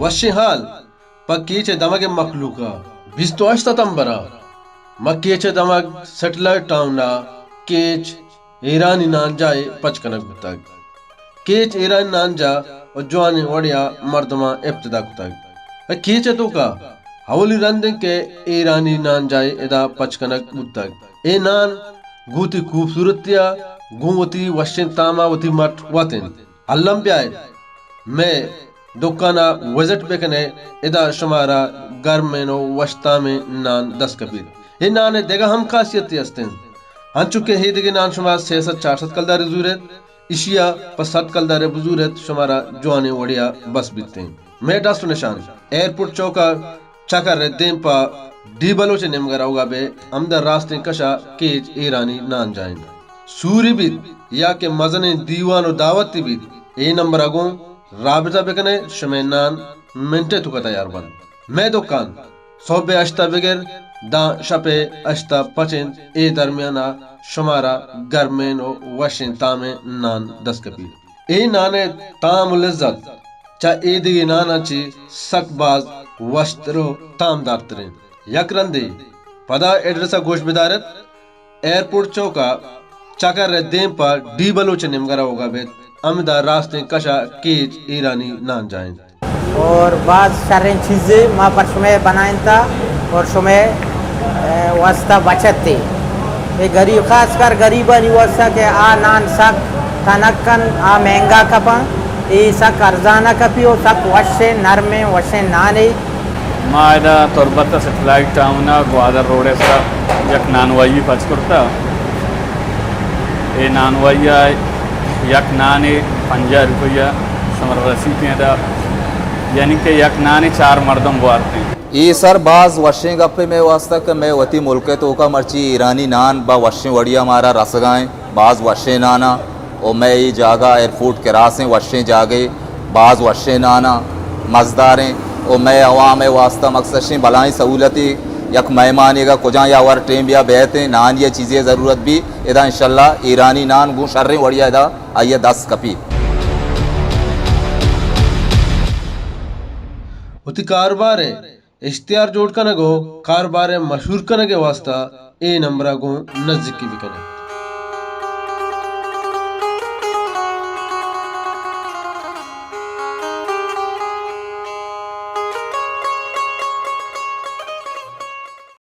وشیں ہال پہ کیچ ءِ دمگ ءِ مخلوق ءَ۔ بیست ءُ ہشت ستمبر ءَ ماں کیچ ءِ دمگ سیٹلائٹ ٹاؤن ءَ کیچ ایرانی نان جاہ ءِ پچ کنگ بوتگ۔ کیچ ایرانی نان جاہ ءُ جوانیں وڑے ءَ مردماں ابتدا کتگ۔ اے کیچ ءِ توکا اولی رند انت کہ ایرانی نان جاہ ءَ ادا پچ کنگ بوتگ۔ اے نان گوں وتی خوبصورتی ءَ گوں وتی وشیں تام ءَ وتی مٹ وت انت۔ الم بیائیت، مئے دکان ءَ وزٹ بکن ئے، ادا شمارا گرمیں ءُ وشتامیں نان دست کپیت۔ اے نان ءِ دگہ ہم خاصیتے است انت، انچو کہ اے دگہ نان شما سئے سد چار سد کلدار ءَ زور ایت، ایشی ءَ پہ سد کلدار ءَ بزور ایت، شمارا جوانیں وڑے ءَ بس بیت انت۔ مئے دست ءُ نشان ایئرپورٹ چوک ءَ چکر ءِ دیم پہ ڈی بلوچ ءِ نیمگ ءَ روگ ءَ بئے، ہمدا راستیں کش ءَ کیچ ایرانی نان جاہ انت۔ سوری بیت یا کہ مزنیں دیوان ءُ دعوتے بیت، اے نمبر ءَ گوں رابطہ بکن ئے، شمئے نان منٹ ءِ توکا تیار بنت۔ مئے دکان سہب ءِ ہشت ءَ بگر داں شپ ءِ ہشت ءَ پچ انت، اے درمیان ءَ شمارا گرمیں ءُ وشیں تامیں نان دست کپیت۔ اے نان ءِ تام ءُ لذت چہ اے دگہ ناناں چہ سک باز وشتر ءُ تامدارتر انت۔ یک رندے پدا ایڈریس ءَ گوش بدار ایت، ایئرپورٹ چوک ءَ چکر ءِ دیم پہ ڈی بلوچ ءِ نیمگ ءَ روگ ءَ بیت، ہمدا راستیں کش ءَ کیچ ایرانی نان جاہ انت۔ اور باز شریں چیزے ما پر شمئے بنائینتا اور شمئے، اے، واسطہ بچتے۔ اے غریب، خاص کر غریبانی واسطہ کہ آ نان سک تنک کن، آ مہنگا کپاں، اے سک ارزانا کپی ءُ سک وشیں نرمیں وشیں نانے۔ ما ادا تربت ءِ سیٹلائٹ ٹاؤن ءَ گوادر روڈ ءِ سرا یک نانوائی پچ کرتا۔ اے نانوائی ءَ یک نانے پنجاہ روپیہ شمارا رسیت ادا، یعنی کہ یک نانے چار مردم بوارت انت۔ اے سر باز وشیں گپے مئے واسطہ کہ مئے وتی ملک ءِ توکا مرچی ایرانی نان با وشیں وڑیا مارا رسگا انت، باز وشیں نانا۔ ءُ مئے اے جاگہ ایئرپورٹ کراس ایں، وشیں جاگہے، باز وشیں ناناں مزداریں ءُ مئے عوام ءِ واسطہ مقصد شیں بلاہیں سہولتے، یک مہمانے گا کجا یا ہر ٹیم بیا بیت ایں، نانی ءِ چیزے ضرورت بی، ادا انشاءاللہ ایرانی نان گوں شریں وڑیا ادا آئی ءَ دست کپی۔ وتی کاروبار ءِ اشتہار جوڑ کنگ ءُ کاروبار ءِ مشہور کنگ ءِ واسطہ اے نمبر ءَ گوں نزیکی بکن ئے۔